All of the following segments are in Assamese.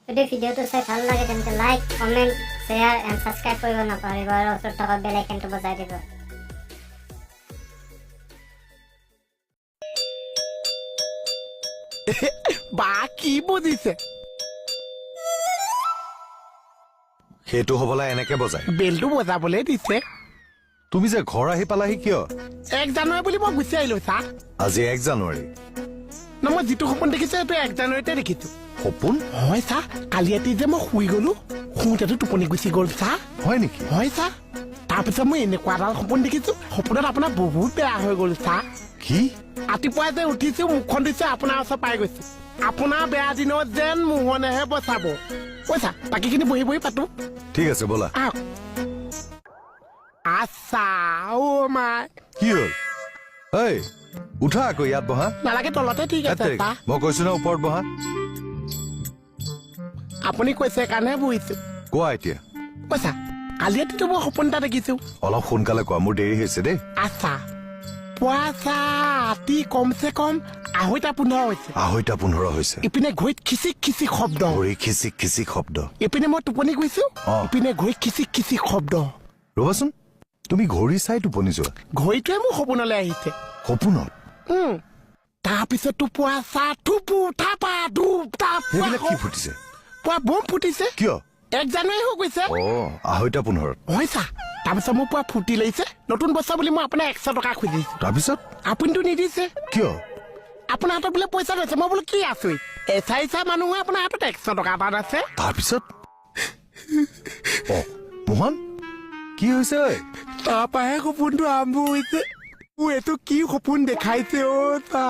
যদি ভিডিঅ'টো চাই ভাল লাগে, তেন্তে like, comment, share and subscribe কৰিব নাপাহৰিব আৰু ওচৰত থকা বেল আইকনটো বজাই দিব। বা, কি বুজিছে? সেইটো হবলা এনেকে বজায়। বেলটো বজাবলৈ দিছে। তুমি যে ঘৰ আহি পালাহি কিয়? 1 জানুৱাৰী বুলি মই গুচি আহিলো চা। আজি 1 জানুৱাৰী? ন, মই যিটো সপোন দেখিছো, সেইটো 1 জানুৱাৰীতে দেখিছো। সপোন? হয় চা, কালি ৰাতি যে মই শুই গলো, শুওঁতেতো টোপনি গুচি গ'ল চা। হয় নেকি? হয় চা, তাৰপিছত মই এনেকুৱা এডাল সপোন দেখিছো, সপোনত আপোনাৰ বহুত বেয়া হৈ গ'ল চা। কি? ৰাতিপুৱা যে উঠিছো, মুখখন দিছো, আপোনাৰ ওচৰত পাই গৈছো। আপোনাৰ বেয়া দিনত যেন মোহনেহে বচাব। কৈছা, বাকীখিনি বহি বহি পাতো। ঠিক আছে, ব'লা। আহক। আচ্ছা, অ' মাই। কি হ'ল? ঐ, উঠা আকৌ, ইয়াত বহা। নালাগে, তলতে ঠিক হেত আছে। তেৰিকা, চা। মই কৈছো ন, ওপৰত বহা। আপুনি কৈছে কাৰণেহে বহিছো। কোৱা এতিয়া। কৈছা, কালি ৰাতিটো মই সপোন এটা দেখিছো। অলপ সোনকালে কোৱা, মোৰ দেৰি হৈছে দেই। আচ্ছা, পুৱা চা ৰাতি কমচে কম 2:30 হৈছে। 2:30 হৈছে। ইপিনে ঘড়ীত খিচিক খিচিক শব্দ। ঘড়ী খিচিক খিচিক শব্দ। ইপিনে মই টোপনি গৈছো। ইপিনে ঘড়ীত খিচিক খিচিক শব্দ। ৰ'বাচোন, তুমি ঘড়ী চাই টোপনি যোৱা? ঘড়ীটোৱে মোৰ সপোনলৈ আহিছে। সপোনত? তাৰপিছততো পুৱা চা থুপু থাপা ধূপ তাপ। সেইবিলাক কি ফুটিছে? পুৱা বোম ফুটিছে। কিয়? 1 জানুৱাৰী হৈ গৈছে। অ, 2:30ত। হয় চা, তাৰপিছত মোৰ পুৱা ফূৰ্তি লাগিছে, নতুন বছৰ বুলি মই আপোনাক 100 টকা খুজিছো। তাৰপিছত? আপুনিতো নিদিছে। কিয়? আপোনাৰ হাতত বোলে পইচা আছে। মই বোলো কি আচৰিত, এচাৰিচা মানুহে আপোনাৰ হাতত 100 টকা এটা আছে। তাৰপিছত? অ মোহন, কি হৈছে ঐ? তাৰপৰাহে সপোনটো আৰম্ভ হৈছে। মোৰ এইটো কি সপোন দেখাইছে অ' চা?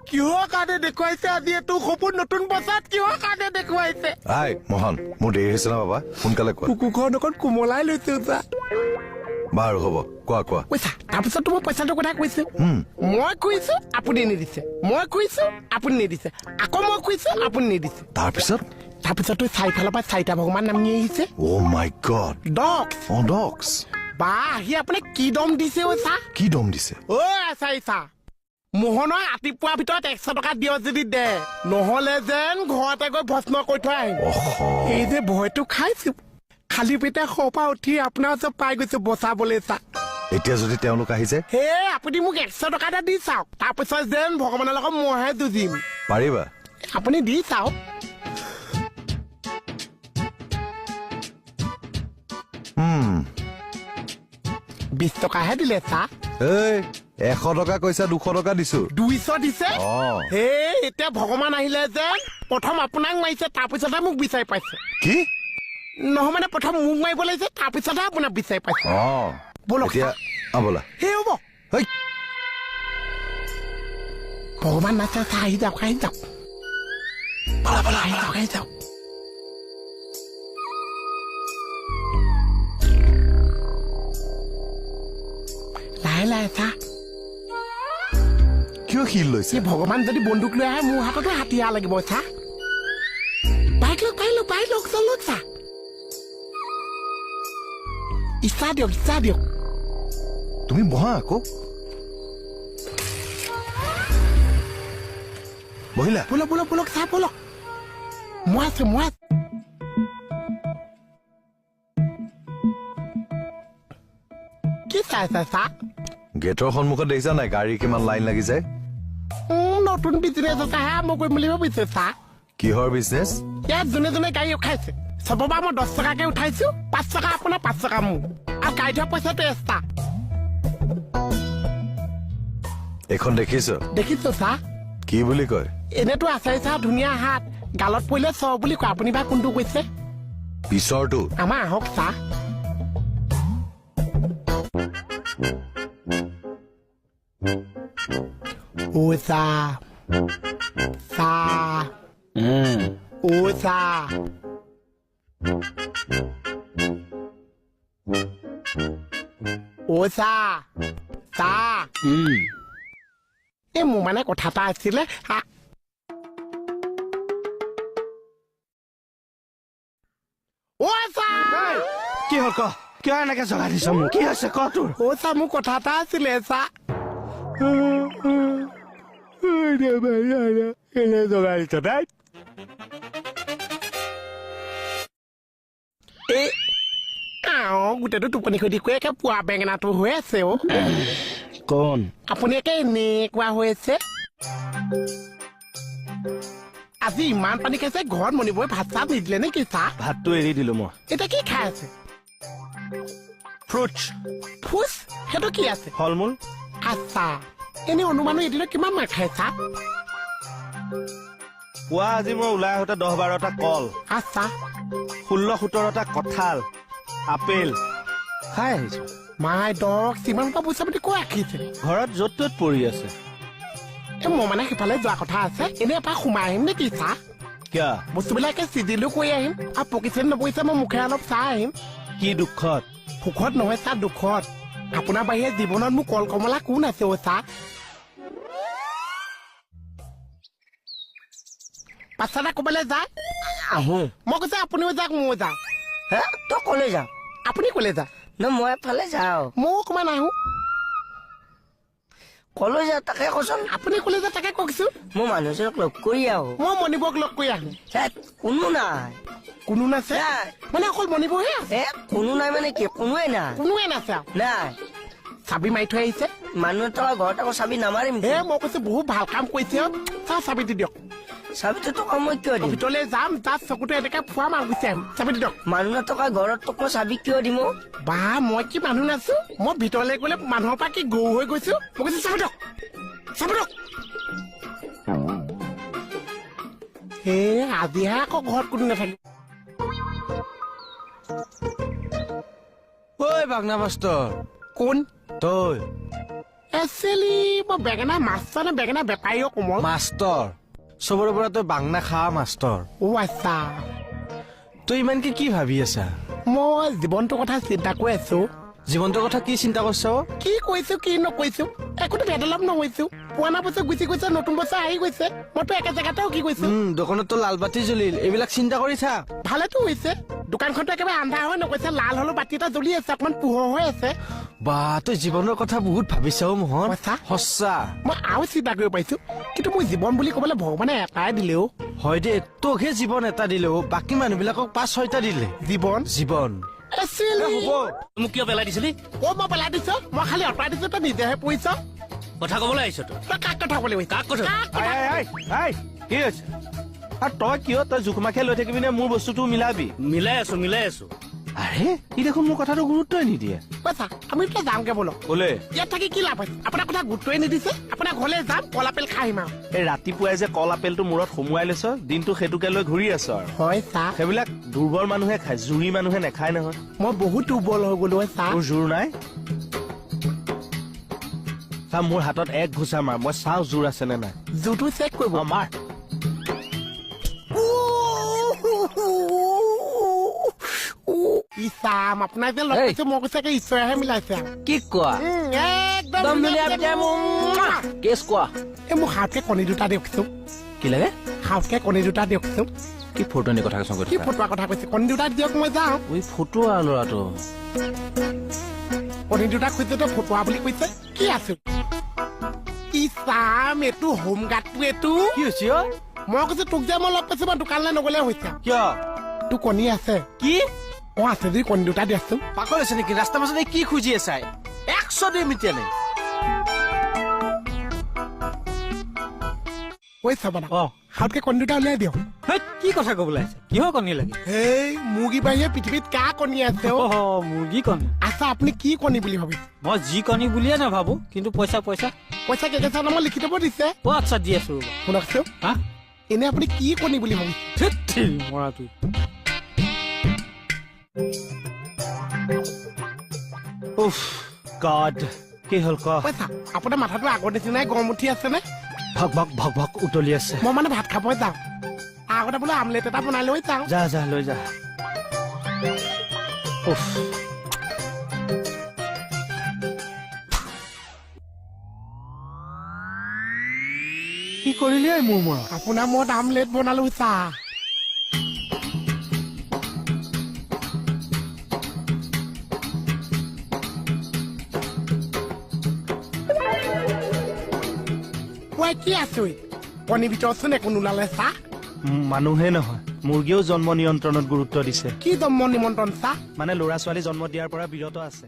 কিহৰ কাৰণে দেখুৱাইছে আজি এইটো সপোন? নতুন বছৰত কিহৰ কাৰণে দেখুৱাইছে? আই মোহন, মোৰ দেৰি হৈছে ন বাবা, সোনকালে কোৱা। কুকুৰখন অকণ কোমলাই লৈছো চা। বাৰু হ'ব, কোৱা কোৱা। কৈছা, তাৰপিছততো মই পইচাটোৰ কথা কৈছো। মই খুজিছো, আপুনি নিদিছে। মই খুজিছো, আপুনি নিদিছে। আকৌ মই খুজিছো, আপুনি নিদিছে। তাৰপিছত? তাৰপিছতো চাৰিফালৰ পৰা চাৰিটা ভগৱান নামি আহিছে। অ' মাই গড! ডগছ। অ, ডগছ। বা, আহি আপুনি কি দম দিছে অ' চা। কি দম দিছে? অ' আচাৰিচা মোহনৰ, ৰাতিপুৱাৰ ভিতৰত 100 টকা দিয় যদি দে, নহলে যেন ঘৰতে গৈ ভস্ম কৰি থৈ আহিম। অহ। এই যে ভয়টো খাইছো, খালী পেটে শুৱাৰ পৰা উঠি আপোনাৰ ওচৰত পাই গৈছো বচাবলৈ চা। এতিয়া যদি তেওঁলোক আহি যায়? হে, আপুনি মোক 100 টকা এটা দি চাওক, তাৰপিছত যেন ভগৱানৰ লগত মইহে যুঁজিম। পাৰিবা? আপুনি দি চাওক। 20 টকাহে দিলে চা। এই, 100 টকা কৈছা, 200 টকা দিছো। 200 দিছে? অ। হে, এতিয়া ভগৱান আহিলে যেন প্ৰথম আপোনাক মাৰিছে, তাৰপিছতহে মোক বিচাৰি পাইছে। কি? নহয়, মানে প্ৰথম মোক মাৰিব লাগিছে, তাৰপিছতহে আপোনাক বিচাৰি পাইছে। ব'লক। এতিয়া ব'লা। সেই হ'ব। হেই। ভগৱান নাচে চা, আহি যাওক, আহি যাওক। ব'লা ব'লা। আহি যাওক, আহি যাওক। লাহে লাহে চা। কিয় শিল লৈছে? এই ভগৱান যদি বন্দুক লৈ আহে, মোৰ হাততো হাতিয়াৰ লাগিব চা। বাইক লওক, বাইক লওক, বাইক লওক, চলক চা। ইচ্ছা দিয়ক, ইচ্ছা দিয়ক। তুমি বহা আকৌ। বহিলা? ব'লক, ব'লক, ব'লক চা, ব'লক। মই আছো, মই আছো। কি চাইছা চা? গেটৰ সন্মুখত দেখিছা নাই, গাড়ী কিমান লাইন লাগি যায়? নতুন বিজনেছ এটাহে আৰম্ভ কৰিম বুলি ভাবিছো চা। কিহৰ বিজনেছ? ইয়াত যোনে যোনে গাড়ী উঠাইছে, চবৰ পৰা মই 10 টকাকে উঠাইছো। 5 টকা আপোনাৰ, 5 টকা মোৰ, আৰু গাড়ী ধোৱা পইচাটো এক্সট্ৰা। এইখন দেখিছ? দেখিছো চা। কি বুলি কয়? এনেতো আছে চা, ধুনীয়া হাত, গালত পৰিলে চ বুলি কয়। আপুনি বা কোনটো কৈছে? পিছৰটো। আমাৰ আহক চা। ও চা, চা। ও চা, ও চা, চা। এই মোৰ মানে কথা এটা আছিলে। ও চা। কি হ'ল ক? কিয় এনেকে জগাই দিছ মোক? কি হৈছে ক তোৰ? ও চা, মোৰ কথা এটা আছিলে চা। এনে জগাই দিছ তাই। এই গোটেইটো টোপনি খতি কৰি একে পোৱা বেঙেনাটো হৈ আছে অ। কোন আপুনি একে এনেকুৱা হৈ আছে? আজি ইমান পানী খাইছে, ঘৰত মণিবই ভাত চাত নিদিলে নে কি? চাহ ভাতটো এৰি দিলো মই। এতিয়া কি খাই আছে? ফ্ৰুটছ। ফুচ সেইটো কি আছে? ফল মূল। আচ্ছা, এনেই অনুমানো এদিনত কিমান মান খাই চাহ? পুৱা আজি মই ওলাই আহোঁতে 10-12টা কল। আচ্ছা। 16-17টা কঁঠাল, আপেল খাই আহিছো। মাই দক, সিমান পৰা পইচা পাতি কৈ ৰাখিছে? ঘৰত য'ত ত'ত পৰি আছে। এই মই মানে সিফালে যোৱা কথা আছে, এনেই এপাক সোমাই আহিম নে কি চাহ? কিয়? বস্তুবিলাকে চিজিলো কৰি আহিম, আৰু পকিছে নপকিছে মই মুখেৰে অলপ চাহ আহিম। কি দুখত? সুখত নহয় চাহ, দুখত। আপোনাৰ বাহিৰে জীৱনত মোৰ কল কমলা কোন আছে অ' চাহ? পাছাটা ক'বালৈ যায় আহো। মই কৈছো আপুনিও যাওক, ময়ো যাওঁ। হে, তই ক'লৈ যাওঁ? আপুনি ক'লে যা? ন, মই এফালে যাওঁ। ময়ো অকণমান আহো। ক'লৈ যাওঁ তাকে কচোন। আপুনি ক'লে যা তাকে কওকচোন। মই মানুহজনক লগ কৰি আহো। মই মণিবক লগ কৰি আহো। কোনো নাই। কোনো নাছে? মানে অকল মণিবহে আছে? কোনো নাই মানে কি, কোনোৱে নাই? কোনোৱে নাছে নাই। চাবি মাৰি থৈ আহিছে। মানুহ থকা ঘৰত আকৌ চাবি নামাৰিম। হে, মই কৈছো বহুত ভাল কাম কৰিছে। চাওঁ চাবিটো দিয়ক। চাবিটো তোক মই কিয় দিম? ভিতৰলৈ যাম, তাত চকুটো এনেকে ফুৱাম আৰু গুচি আহিম। চাবিটো দিয়ক। মানুহ নথকা ঘৰত তোক মই চাবি কিয় দিম? বা, মই কি মানুহ নাছো? মই ভিতৰলৈ গ'লে মানুহৰ পৰা কি গৰু হৈ গৈছো? মই কৈছো চাবি দিয়ক, চাবি দিয়ক। হে, আজিহে আকৌ ঘৰত কোনো নাথাকিব। ঐ বাগনা মাষ্টৰ। কোন? তই। একচুৱেলি মই বেঙেনা মাষ্টৰ নে বেঙেনা বেপাৰীও কোমল? মাষ্টৰ, চবৰে পৰা তই বাংনা খা মাষ্টৰ। অ আচ্ছা, তই ইমানকে কি ভাবি আছা? মই জীৱনটোৰ কথা চিন্তা কৰি আছো। জীৱনটোৰ কথা কি চিন্তা কৰিছ? কি কৈছো কি নকৈছো একোতো ভেদলাভ নহৈছো। পুৰণা বস্তু গুচি গৈছে, নতুন বস্তু আহি গৈছে, মইতো একে জেগাতেও কি কৈছো। দোকানততো লাল বাতি জ্বলিল, এইবিলাক চিন্তা কৰি থাক। ভালেতো হৈছে, দোকানখনতো একেবাৰে আন্ধাৰ হৈ নগৈছে, লাল হলেও বাতি এটা জ্বলি আছে, অকণমান পোহৰ হৈ আছে। বা, তই জীৱনৰ কথা বহুত ভাবিছ মোহন। সঁচা মই আৰু চিন্তা কৰিব পাৰিছো, কিন্তু মোৰ জীৱন বুলি ক'বলৈ ভগৱানে এটাই দিলেও। হয় দেই, তোকহে জীৱন এটা দিলেও, বাকী মানুহবিলাকক 5-6টা দিলে। জীৱন জীৱন মোক কিয় পেলাই দিছিলি? অ, মই পেলাই দিছ? মই খালি আঁতৰাই দিছো, তই নিজেহে পৰিছ। কথা ক'বলৈ আহিছ তই? তই কাক কথা ক'বলৈ? কাক কথা? কি হৈছে? আৰু তই কিয় তই জোকমাখে লৈ থাকিবি নে মোৰ বস্তুটো মিলাবি? মিলাই আছো, মিলাই আছো। আৰে ই দেখোন মোৰ কথাটো গুৰুত্বই নিদিয়ে। কৈছা আমি দুটা যামগে বলক। ক'লে? ইয়াত থাকি কি লাভ হৈছে? আপোনাৰ কথা গুৰুত্বই নিদিছে। আপোনাৰ ঘৰলৈ যাম, কল আপেল খাই আহিম আৰু। এই ৰাতিপুৱাই যে কল আপেলটো মূৰত সুমুৱাই লৈছ, দিনটো সেইটোকে লৈ ঘূৰি আছ আৰু। হয় চা, সেইবিলাক দুৰ্বল মানুহে খায়, জুৰি মানুহে নাখায় নহয়। মই বহুত দুৰ্বল হৈ গলো চা। তোৰ জোৰ নাই? চা, মোৰ হাতত এক ঘোচা মাৰ, মই চাওঁ জোৰ আছে নে নাই। জোৰটো চেক কৰিব। মাৰ। ইছাম, আপোনাৰ যে লগ পাইছো, মই কৈছে ঈশ্বৰেহে মিলাইছে। কি কোৱা? একদম ধুনীয়া। কেছ কোৱা। এই মোক সাউতকে কণী দুটা দিয়কচোন। কি লাগে? সাউতকে কণী দুটা দিয়কচোন। কি ফটোনি কথা কৈছ? কি ফটোৱা কথা কৈছে? কণী দুটা দিয়ক, মই যাওঁ। ঐ ফটোৱা ল'ৰাটো। কণী দুটা খুজিছে তই ফটোৱা বুলি কৈছে? কি আছে? ইছাম, এইটো হোম গাৰ্ডটো এইটো। কি হৈছে? মই কৈছো তোক যে মই লগ পাইছো, মই দোকানলৈ নগ'লে হৈছে। কিয়? তোৰ কণী আছে? কি? অ আছে যদি কণী দুটা দিয়াচোন। পাগল হৈছে নেকি? ৰাস্তাৰ মাজত কি খুজি আছা? 100 দিম এতিয়া নাই। ঐ চাবানা, সাউতকে কণী দুটা উলিয়াই দিয়ক। কি কথা ক'বলৈ আহিছে? কিহৰ কণী লাগে? এই মুৰ্গী বাহিৰে পৃথিৱীত কা কণী আছে? অ, মুৰ্গী কণী। আচ্ছা, আপুনি কি কণী বুলি ভাবিছে? মই যি কণী বুলিয়ে নাভাবো, কিন্তু পইচা পইচা পইচা কেইটা নামৰ লিখি থব দিছে। অ আচ্ছা, দি আছো ৰ'বা। শুনকচোন, হা, এনে আপুনি কি কণী বুলি ভাবিছে? মৰাটো। উফ গড, কি হ'ল ক? পইচা, আপোনাৰ মাথাটো আগৰ নিচিনাই গৰম উঠি আছে নে? ভক ভক ভক ভক উতলি আছে। মই মানে ভাত খাব যাওঁ, আগতে বোলো আমলেট এটা বনাই লৈ যাওঁ। যা যা, লৈ যা। উফ, কি কৰিলি মোৰ মূৰত? আপোনাৰ মূৰত আমলেট বনালো চা। কি আছো? কণীৰ ভিতৰতচোন একো নোলালে চা। মানুহে নহয়। মুৰ্গীয়েও জন্ম নিয়ন্ত্ৰণত গুৰুত্ব দিছে। কি জন্ম নিমন্ত্ৰণ চা? মানে ল'ৰা ছোৱালী জন্ম দিয়াৰ পৰা বিৰত আছে।